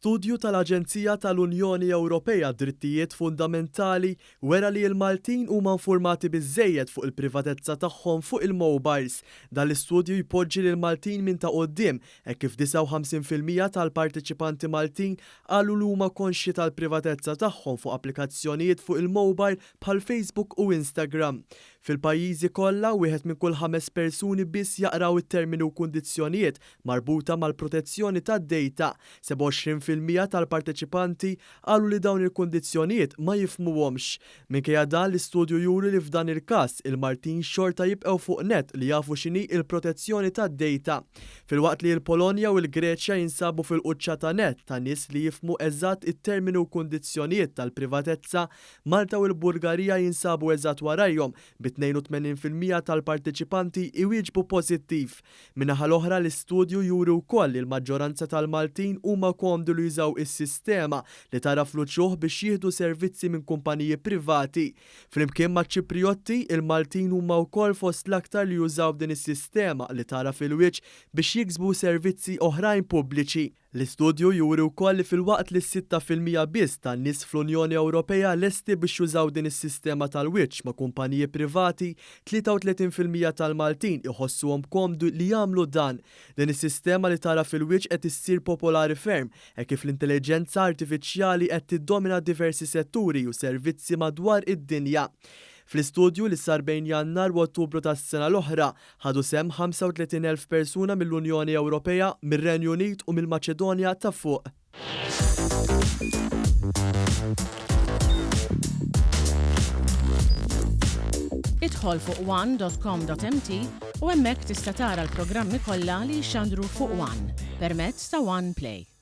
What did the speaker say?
Studju tal-Aġenzija tal-Unjoni Ewropea għad-Drittijiet Fundamentali wera li l-Maltin huma infurmati biżżejjed fuq il-privatezza tagħhom fuq il-mobiles. Dan l-istudju jpoġġi lill-Maltin minn ta' quddiem hekk kif 59% tal-parteċipanti Maltin qalu li huma konxji tal-privatezza tagħhom fuq applikazzjonijiet fuq il-mobile bħal Facebook u Instagram. Fil-pajjiżi kollha, wieħed minn kull ħames persuni biss jaqraw it-termini u kundizzjonijiet marbuta mal-protezzjoni tad-dejta, 27% tal-parteċipanti qalu li dawn il-kundizzjonijiet ma jifhmuhomx. Minkejja dan, l-istudju juri li f'dan il-każ, il-Maltin xorta jibqgħu fuq nett li jafu x'inhi l-protezzjoni tad-dejta. Filwaqt li l-Polonja u l-Greċja jinsabu fil-quċċata nett ta' nies li jifhmu eżatt it-termini u kundizzjonijiet tal-privatezza, Malta u l-Bulgarija jinsabu eżatt warajhom, bi 82% tal-parteċipanti jwieġbu pożittiv. Min-naħa l-oħra, l-istudju juri wkoll li l-maġġoranza tal-Maltin huma komdi li jużaw is-sistema li tagħraf l-uċuħ biex jieħdu servizzi minn kumpaniji privati. Flimkien maċ-Ċiprijotti, il-Maltin huma wkoll fost l-aktar li jużaw din is-sistema li tagħraf il-wiċċ biex jiksbu servizzi oħrajn pubbliċi. L-istudju juri wkoll li filwaqt li 6% biss tan-nies fl-Unjoni Ewropea lesti biex jużaw din is-sistema tal-wiċċ ma' kumpaniji privati, 33% tal-Maltin iħossuhom komdu li jagħmlu dan. Din is-sistema li tagħraf il-wiċċ qed issir popolari ferm hekk kif l-intelliġenza artifiċjali qed tiddomina diversi setturi u servizzi madwar id-dinja. Fl-istudju li sar bejn Jannar u Ottubru tas-sena l-oħra, Ħadu sehem 35,000 persuna mill-Unjoni Ewropea, mir-Renju Unit u mill-Maċedonja ta' Fuq. Idħol fuq one.com.mt u hemmhekk tista' tara l-programmi kollha li jixxandru fuq One permezz ta' One Play.